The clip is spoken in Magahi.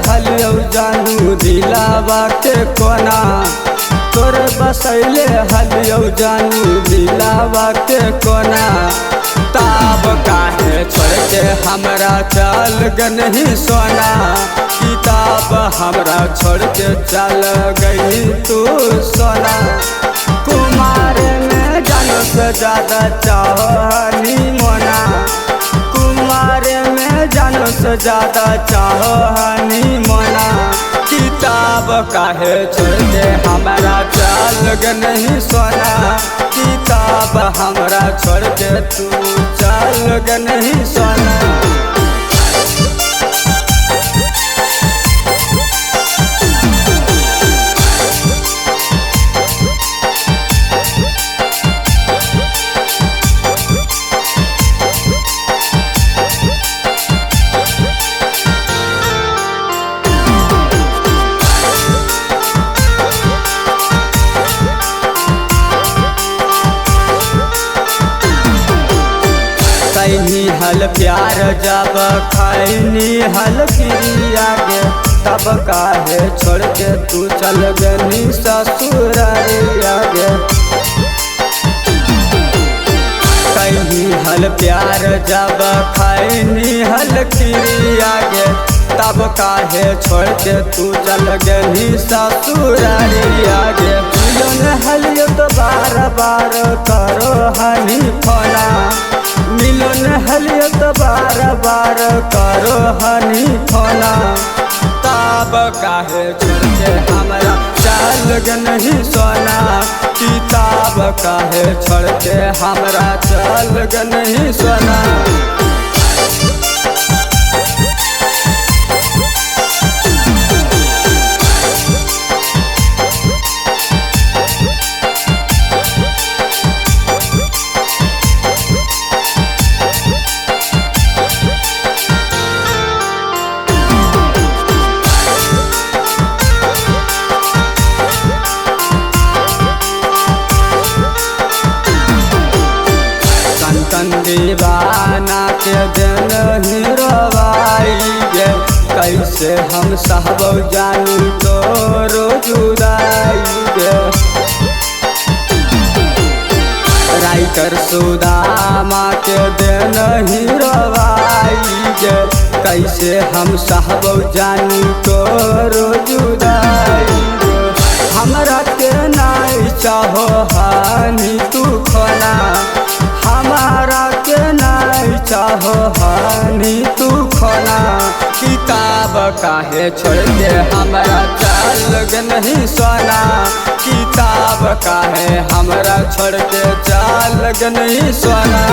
हलियौ जानू दिलावा के कोना, तोरे बसैले हलियौ जानू दिलावा के कोना। ताब काहे छोड़ के हमरा चल गनही सोना, किताब हमरा छोड़ के चल गई तू सोना। कुमार में जानो से ज्यादा चाहनी मोना, कुमार में जानो से ज्यादा चाहनी मोना। किताब काहे छोड़ के हमरा चल गनही सोना, किताब हमरा छोड़ के तू चल गनही सोना। खैनी हल प्यार जब खैनी हल क्रिया गे, तब काहे छोड़ के तू चल गनी ससुरारिया गे। खैनी हल प्यार जब खैनी हल क्रिया गे, तब काहे छोड़ के तू चल गनी ससुरारिया गे। मिलन हलियो तो बार बार करो हनी फोना, मिलन हलियो तो बार बार करो हनी फोना। ताब काहे छोड़ के हमरा चल गनही सोना, किताब काहे छोड़ के हमरा चल गनही सोना। दीवाना के दिन हिरवाई गे, कैसे हम सहब जानू तोरो जुदाई गे। राइटर सुदामा के दिन हिरवाई गे, कैसे हम सहब जानू तोरो जुदाई गे। हमरा के नाई चाहो हानि तू खोना, हमारा के नाई चाहो हानि तू खोना। किताब काहे छोड़ के हमरा चल गनही सोना, किताब काहे हमरा छोड़ के चल गनही सोना।